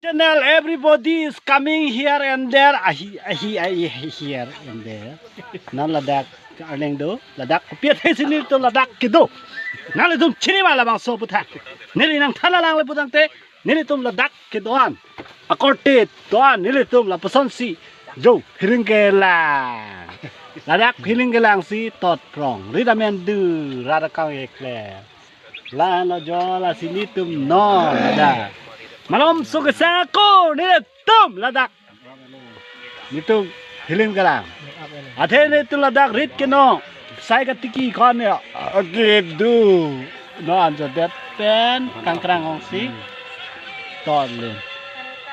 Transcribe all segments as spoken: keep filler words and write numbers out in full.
Channel, everybody is coming here and there. Ahi, ahi, ahi, ahi, here and there. Non ladak arleng do, ladak kopi athesi nelitum ladak kedo. Nanglitum chini ma labangso aphuthak. Neli nangthan alangle putangte, nelitum ladak kedo-an. Akorte do-an, nelitum lapusonsi. Jo, Hiling Kelang. Ladak Hiling Kelang si tot prong. Rit amen du, rat akam keklem. La lo jo, lasi nelitum non da. Malomso kesang ako, nelitum ladak. Nelitum Hiling Kelang. Athe nelitum ladak rit keno. Sai katiki ko-an ya. Ake do. Non jo det pen kangkrang ongsi. Ton le.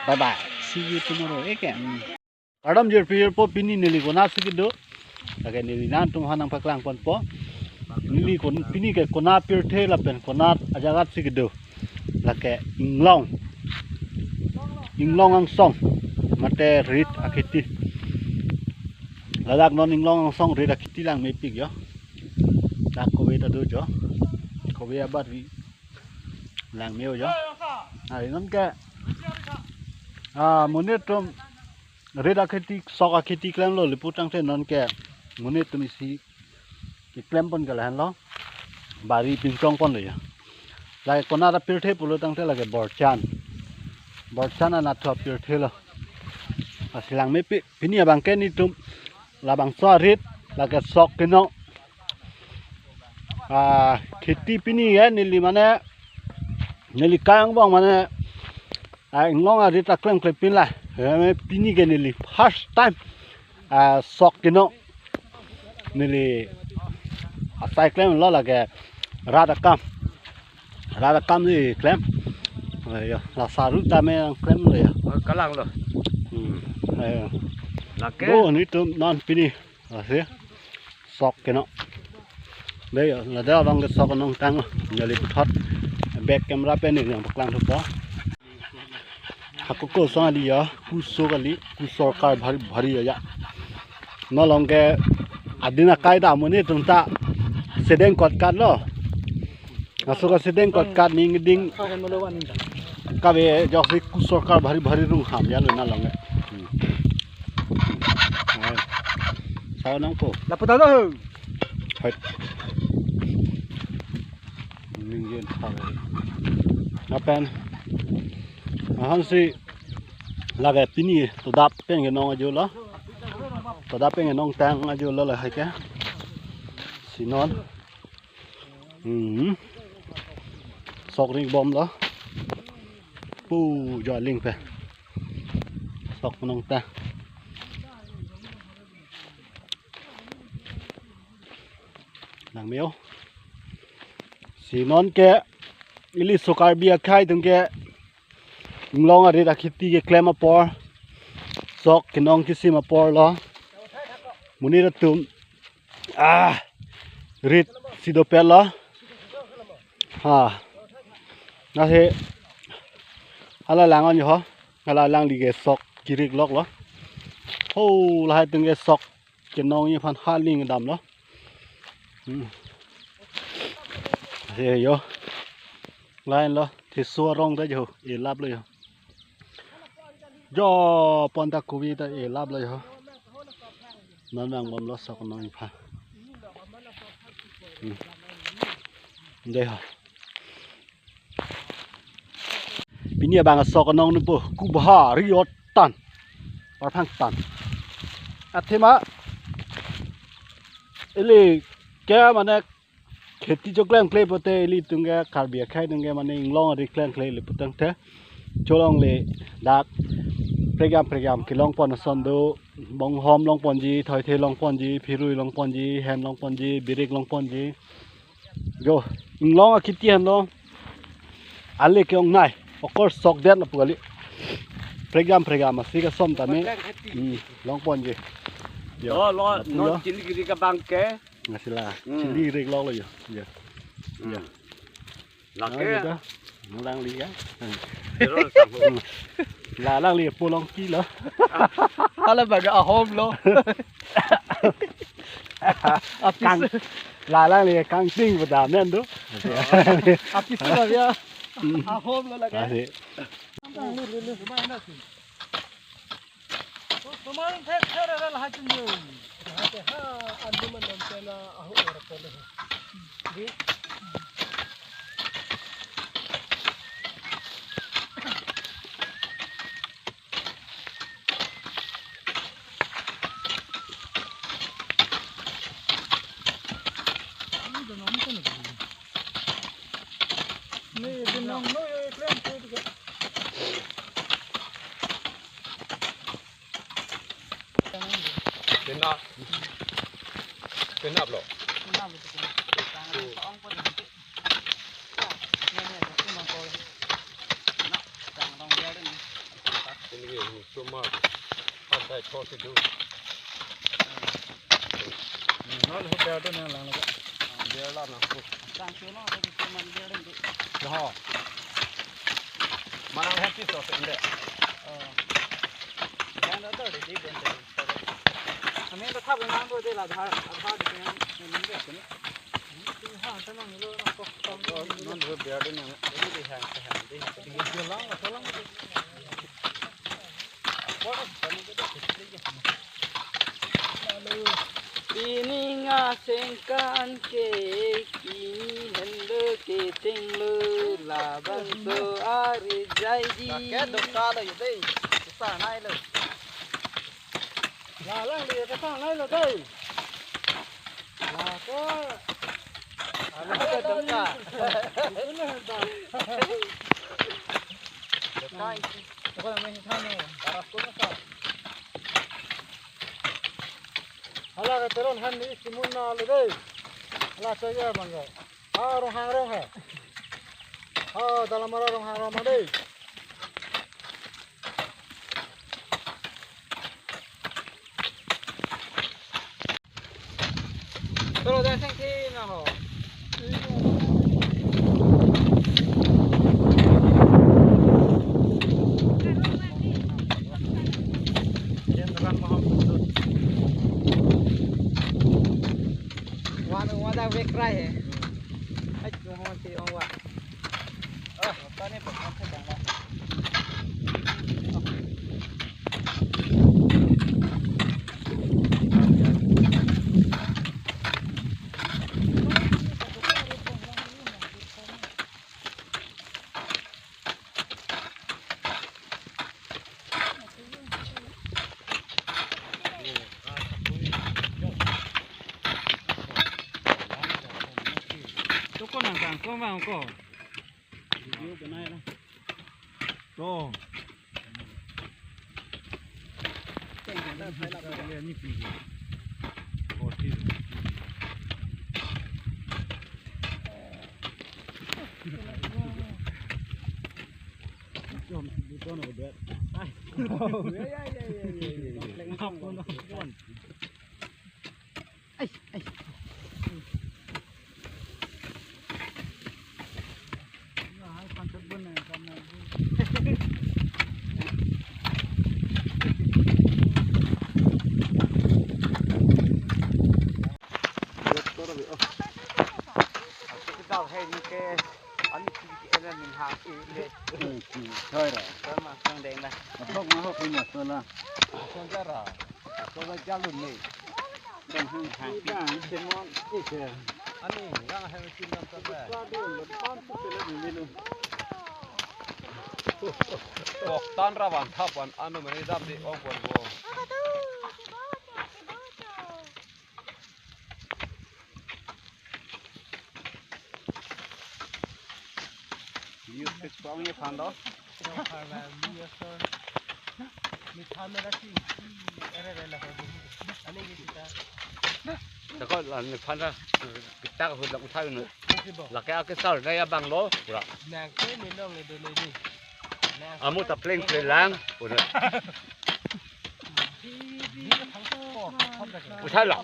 Bye bye. See you tomorrow. Eke. Kardom jirpi jirpo, pini neli konatsi kedo. Lake neli nangtum aphan nangpaklang ponpo. Neli kon pini ke konat pirthe lapen konat ajagatsi kedo. Lake Inglong. Inglong angsong. Mate rit akheti. Ladak non Inglong angsong rit akheti langmepik jo. Dak kove ta do jo. Kove abat ri langme-o jo. Ari non ke. Ah, monit atum rit akheti, sok akheti klemlo le putangte non ke monit atum isi keklem pon ke lahenlo. Bari pinchong ponlo ya. Lake konat apirthe pulo tangte lake Borchan. Borchan anatthu apirthe lo. Lasi langmepik, pini abang ke nelitum labangso arit lake sok keno. Ah, kheti pini ke neli mane, neli kang bong mane, ah, Inglong arit ta klemkle pin la. Eh, pini ke neli first time, ah, sok keno. Neli asai klemlo lake rat akam. Rat akam si klem. Eh, yo, la saru tame klemlo ya. Oh, kalang lo. Hmm. Eh. Lake. Bo nelitum non pini. Lasi sok keno. Dei, ladak abang ke sok nongtang. Neli puthot back camera pen neli nangpaklang thupo. Hako kosong kali ya, kuso kali, ku sorkar bhari bhari ya. Non along ke adin akai ta monit atum ta sedeng kot kat lo. Laso kasedeng kot kat ning ding. Kave joksi ku sorkar bhari bhari rung ham ya lo non along ke. Hmm. Ai. Sawa nangpo. Lapu ta do. Hai. Ning yen thare. Lapen. Ahan si lake pini todap pen kenong ajo lo. Todap pen kenongtang ajo lo lahai ke. Si non. Hmm. Sok ring bom lo. Pu jo aling pen. Sok nongtang. Langme-o. Si non ke ili so Karbi akhei atum ke Inglong arit akheti keklem apor. Sok kenong kisim apor lo. Monit atum. Ah, rit si dopet lo. Ha. Lasi hala lang-an ho. Hala langli ke sok kirik lok lo. Ho, lahai atum ke sok kenong aphan haling dam lo. Hmm. Lasi yo. Lain lo, thiso arong ta jo, elap lo jo. Jo pon ta kove ta elap lo jo. Non nang bom lo sok nong ipha. Hmm. Dei ho. Pini abang sok nong nupo kubha ri otan. Parphang tan. Athema ili ke mane kheti choklemkle pote ilitum ke Karbi akhei atum ke mane Inglong arit klemkle ili putangte. Cholongle dak pregam pregam kelong pon ason do, Bonghom long ponji, Thoithe long ponji, Phirui long ponji, Hen long ponji, Birik long ponji. Jo, Inglong akheti henlo. Ale ke-ongnei. Okor sok det lapu kali. Pregam pregam asi kasom tame. Hmm, long ponji. Jo, lo, lapu non jo. Chili rik abang ke. Ngasila. Hmm. Chili rik lok lo jo. Jo. Hmm. Jo. Lake. Ah, gitu. Langli ya. Zero sang ho. La langli pulang kilo. Hala baga ahom lo. Apis. Kang, la langli kangting pada men do. Apis lo ya. Hmm. Ahom lo lake. Asi. Tomar thek thek ra lahai chun yo. Lahai te ha, anu man nom te na ahu or ko le. Di. Ni binong no yo klem tu ke. Pin up. Pin up lo. Ini ke, ini cuma pandai thos itu. Nol ho biar tu nang lang lagi. Biar lah nang. Sang suno ada di cuma biar itu. Dah. Mana happy sos ende. Oh. Yang ada tu di benda. Kami tu khap nang tu di lah, ada, ada di yang ini. Pini ngasengkan ke, pini hendo ke chenglo, labangso ari jaidi. Lake doka lo yudei, susah nai lo. Lalang di kata nai lo dei. Lako. Anu ke doka. Itu na henta. Doka isi. Doka yang main sana. Paras kono sa. Hala ke Teron han ni simun na lo dei. Hala saya bangga. Ha, Ronghang rong ha. Ha, dalam mara Ronghang rong ma dei. Tolo dan seng si na ho. Yan rang mahal. Wan, wan da vek rai he. Ai, wan si ong wa. Ah, tani bok kan sedang lah. Toko nang kangkong bang ko. Video banai lah. To. Ai, ai. Thoi ra. Thoi ma sang deng na. Thok ma ho pin ma so la. Thok ja ra. Thok la ja lun ne. Deng hang hang. Dang semon. Ike. Ani, yang hai chin dam ta ba. Sa dun, pan tu pele ni lu. Kok tan ra van thap van anu mene dam di ong por bo. News ke kong ye phan do. Tako la ni phan da kita hut la uthai nu. Lake ake sar na ya bang lo pura. Nang ke ni long le do le ni. Amu ta pleng pleng lang. Udah. Uthai lo.